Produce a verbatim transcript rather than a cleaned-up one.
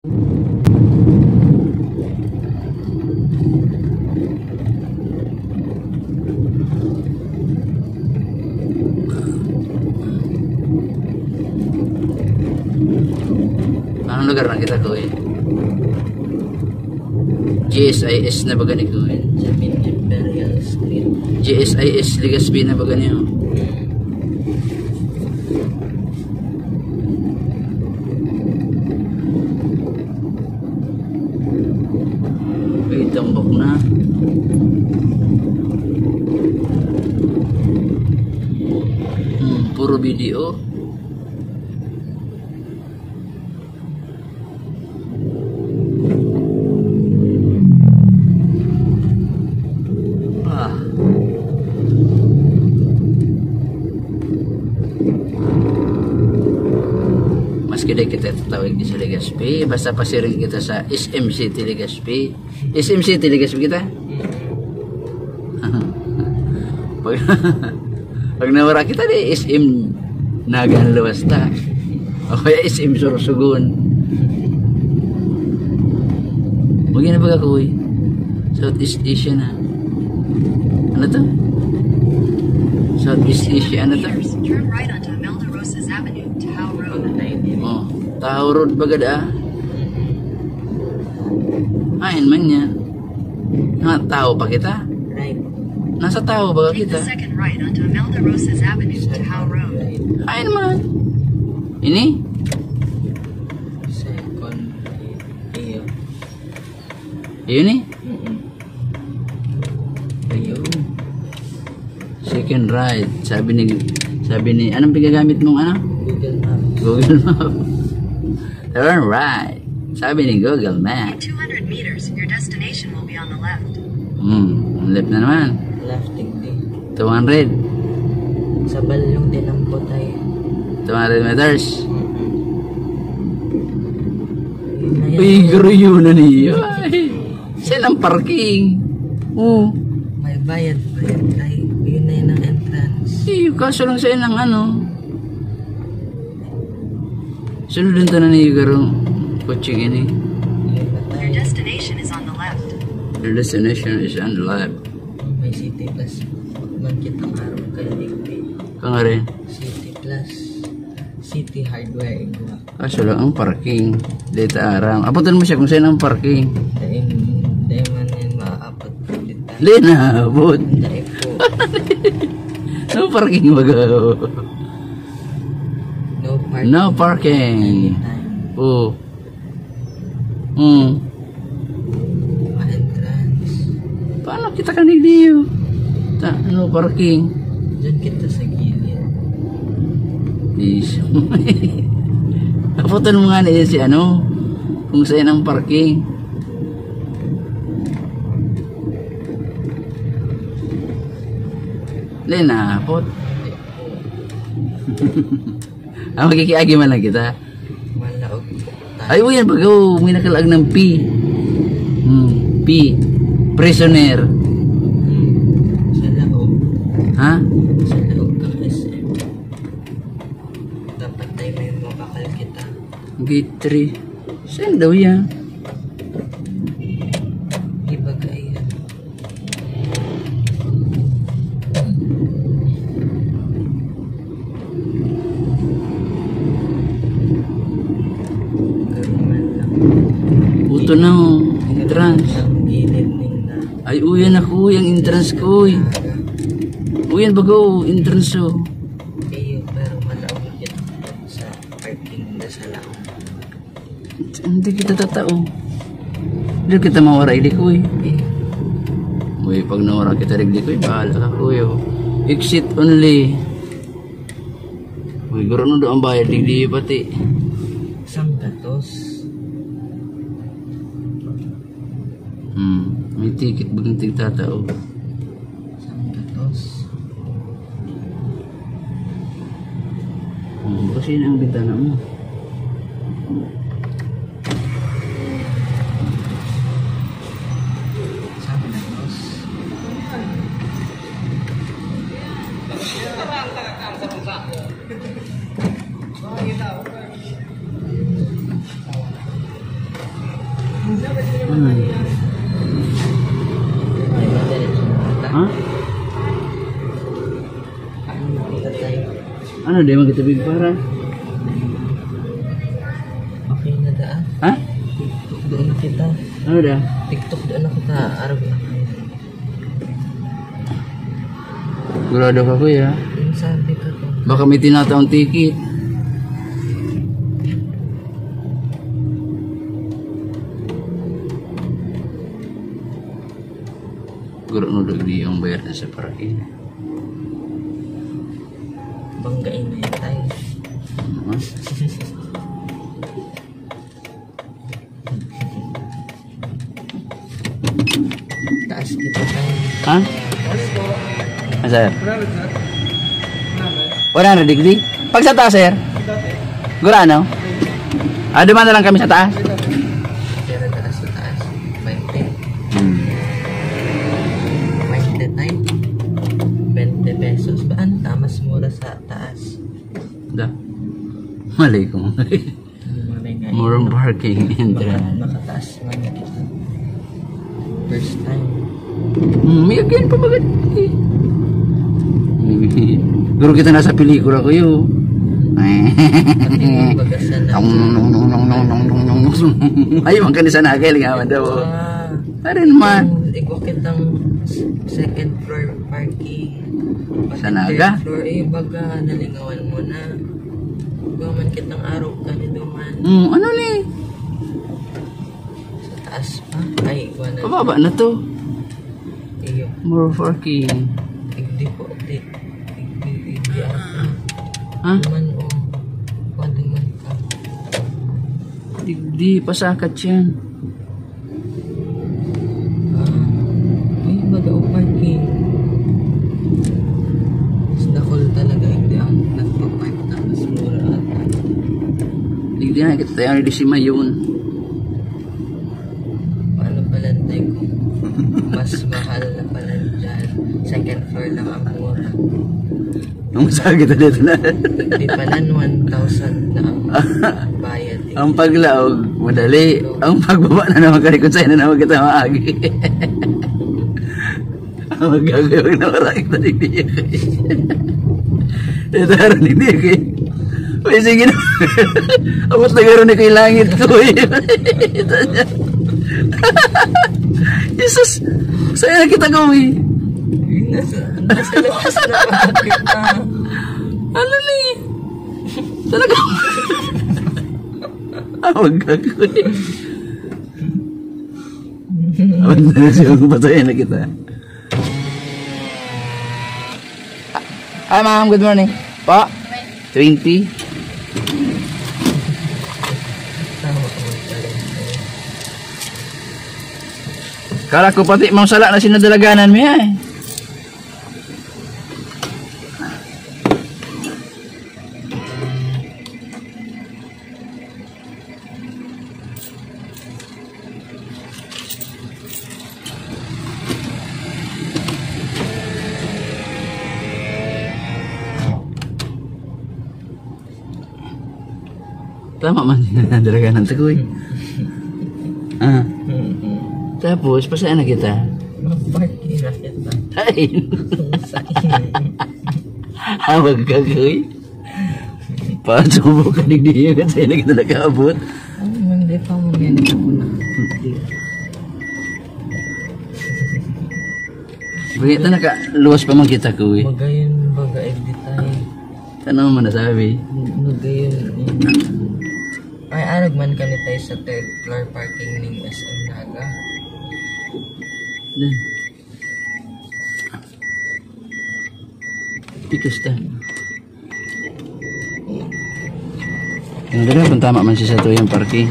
Anong lugar na kita, Kuya? G S I S na ba gani, Kuya? Seven Imperial Street. G S I S Legazpi na ba gani, oh? Uy, tambok na. Hmm, puro video. Ah. Maski di kita tatawag di sa Legazpi, basta pasiring kita sa S M City Legazpi. S M City Legazpi kita. Pag, pag nawara kita di S M Naga an luwas ta. O kaya S M Sorsogon. Huwag yan na pag-akoy. Southeast Asia na. Ano to? Southeast Asia, ano to? Turn right onto Imelda Rosas Avenue, Tahaw Road. Oh, Tahaw Road bagad, ah. Ayan man yan. Nga, Tahaw pa kita. Right. Nasa Tahaw ba kita? Take the second right onto Imelda Rosas Avenue, Tahaw Road. Ayan man. Ini? Second right. Iyo. Yun eh. Mm-mm. Ayun. Second right. Sabi ni, sabi ni, anong pigagamit mong ano? Google Maps. Google Map. Turn right. Sabi ni Google Map. In two hundred meters, your destination will be on the left. Hmm, ang left na naman. Left, tigdi. Two hundred. Sa balyong tinampot ay two hundred meters. Mm-mm. Yun na yun. Uy, garo yun na niya. Ay, saan ang parking? Oh. May bayad, bayad tayo. Yun na yun ang entrance. Eh, yung kaso lang sa inang ano. Sunod din tanan ni Yugarong kutsing ini. Your destination is on the left. Your destination is on the left. May City Plus. Magkita nga rin kayo, Digby. Ka nga rin. City Plus. City Hardware, igwa. Kaso lang ang parking. Dito aram. Apotan mo siya kung saan ang parking. Dahil, dahil man yan maaapot dito. Di na, abot. Dahil po. No parking baga. No parking. No parking. Anytime. Oh. Hmm. Mga entrance. Paano kita kanigdiyo? Ta, ano, parking? Diyan kita sa gilid. Is. Apotan mo nga na si ano, kung saan ang parking. Hindi na, apot. Ah, magkikiagi man lang kita. Malaog. Ay, uyan, bago. May nakalaag ng P. Hmm, P. Prisoner. Hmm. Sa laog. Ha? Sa laog ng S M. Dapat tayo may mabakal kita. Gate three. Saan daw yan? Iba kayo. Puto na, oh, entrance. Ay, uyan ako, yung entrance ko, eh. Uyan bago, entrance, oh. Kayo, pero malaog yan sa parking na sa laog. Hindi kita tatao. Hindi kita mawara, hindi ko eh. Uy, pag nawara kita, hindi ko eh. Bahala ka, kuya. Exit only. Uy, guro no doon ang bayad, hindi pati. Sanggatos. Hmm, may ticket ba ng tigtatao? Sanggatos. Hmm, kasi yun ang bintana mo. Sanggatos. Hmm. Ha? Ano, di man kita big para? Okay na daan. Ha? TikTok doon na kita. Ano da? TikTok doon na kita. Arab na. Sigurado ka, kuya? Yung sabi ko to. Baka may tinataong ticket. Siguro no, dagdi ang bayad na sa parking. Banggain na yan tayo. Ano? Taas kita tayo. Ha? Ah, sir. One hundred degree? Pag sa taas, sir? Gurano? Ah, duman na lang kami sa taas. Pero taas sa taas. Twenty. Hmm. Twenty tayo. Twenty pesos. Ba, ano, ta-, mas mura sa taas. Da. Mali ko. Mura nga. Murang parking entrance. Maka-, makataas man. First time. Hmm, may again pa magad. Siguro kita nasa pelikula ko yun. Pati yung baga sa na- Tong, nong, nong, nong. Ay, man ka ni sa nagay, lingawan daw. Ah. Arin man. Yung igwa kitang second floor parking. Sa Naga? Third floor, eh, baga nalingawan mo na. Igwa man kitang araw ka ni duman. Hmm, ano ni? Sa taas pa? Ay, igwa na. Pababa na to. Iyo. More parking. Igdi po, di. Igdi, igdi ako. Ha? Duman, oh. Pwede man ka. Igdi, pasakat yan. Ah, uy, baga o parking. Mas dakul talaga, hindi ang nagpa-park na mas mura ata. Hindi nga, kita tayo ang di si Mayon. Paano pala, tay, kung mas mahal na pala dyan? Second floor lang ang mura. Ang masahe kita dito na. Di pa nan, one thousand na ang bayad, eh. Ang paglaog, madali. Ang pagbaba na naman, kani kung saan na naman kita maagi. Ang magagawin na maraming tanig niya. Ito, harap ni Nick, eh. Uy, sige na. Abot na garo ni kay langit ko, eh. Ito niya. Jesus! Saan na kita gawin? Nasa, nasa labas na pala kita. Ano ni? Talaga? Ah, wag ka, kuya. Awan na siya, magpasaya na kita. Ah, ma'am, good morning. Po? Twenty? Kala ko pati mga sala na sinadalaganan mo yan, eh. Tama man, dalaga ng tagoy. Ah. Mm-mm. Tapos, pasaya na kita. Mag-parking na kita. Ay! Hawag ka, kuy. Pasubo ka, digdi yun, kasi na kita nakaabot. Ay, hindi pa mo yan ako na. Bakit na nakaluwas pa man kita, kuy? Magayon, baga, edit tayo. Ano mo nasabi? Magayon, eh. Ay, arag man kani tayo sa third floor parking ning S M Naga. Yan. Tikas ta. Yung dala, kung tama man siya sa tuyang parking.